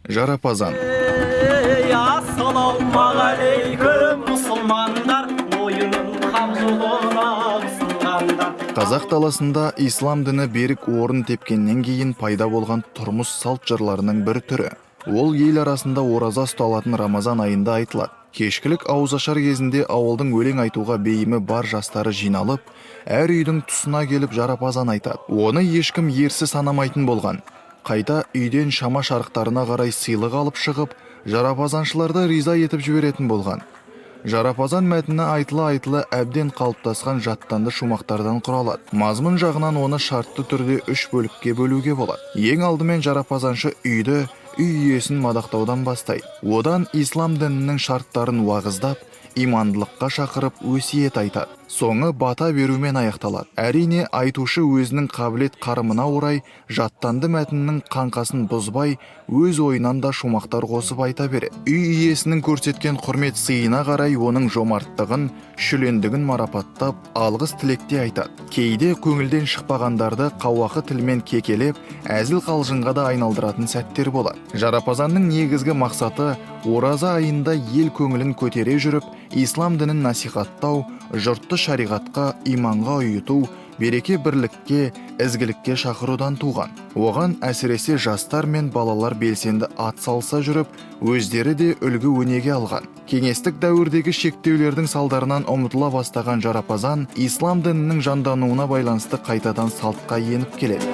Жарапазан. Ассалаумағалейкүм, мұсылмандар, мойынын хақ жолына ұсынғандар. Қазақ даласында ислам діні берік орын тепкеннен кейін пайда болған тұрмыс салт жырларының бір түрі. Ол ел арасында ораза ұсталатын Рамазан айында айтылады. Кешкілік ауызашар кезінде ауылдың өлең айтуға бейімі бар жастары жиналып, әр үйдің тұсына келіп жарапазан айтады. Оны ешкім ерсі санамайтын болған. Қайта үйден шама шарықтарына қарай сыйлық алып шығып, жарапазаншыларды риза етіп жіберетін болған. Жарапазан мәтіні айтыла айтыла әбден қалыптасқан жаттанды шумақтардан құралады. Мазмұн жағынан оны шартты түрде үш бөлікке бөлуге болады. Ең алдымен жарапазаншы үйді, үй иесін мадақтаудан бастайды. Одан ислам дінінің шарттарын уағыздап, имандылыққа шақырып, өсиет айтады. Соңы бата берумен аяқталады. Әрине, айтушы өзінің қабілет қарымына орай жаттанды мәтіннің қаңқасын бұзбай, өз ойынан да шумақтар қосып айта береді. Үй иесінің көрсеткен құрмет сыйына қарай оның жомарттығын, шүлендігін марапаттап, алғыс тілекте айтады. Кейде көңілден шықпағандарды қауақы тілмен кекелеп, әзіл қалжыңға да айналдыратын сәттер болады. Жарапазанның негізгі мақсаты ораза айында ел көңілін көтере жүріп, ислам дінін насихаттау, жұртты шариғатқа, иманға ұйыту, береке бірлікке, ізгілікке шақырудан туған. Оған әсіресе жастар мен балалар белсенді ат салыса жүріп, өздері де үлгі өнеге алған. Кеңестік дәуірдегі шектеулердің салдарынан ұмытыла бастаған жарапазан ислам дінінің жандануына байланысты қайтадан салтқа еніп келеді.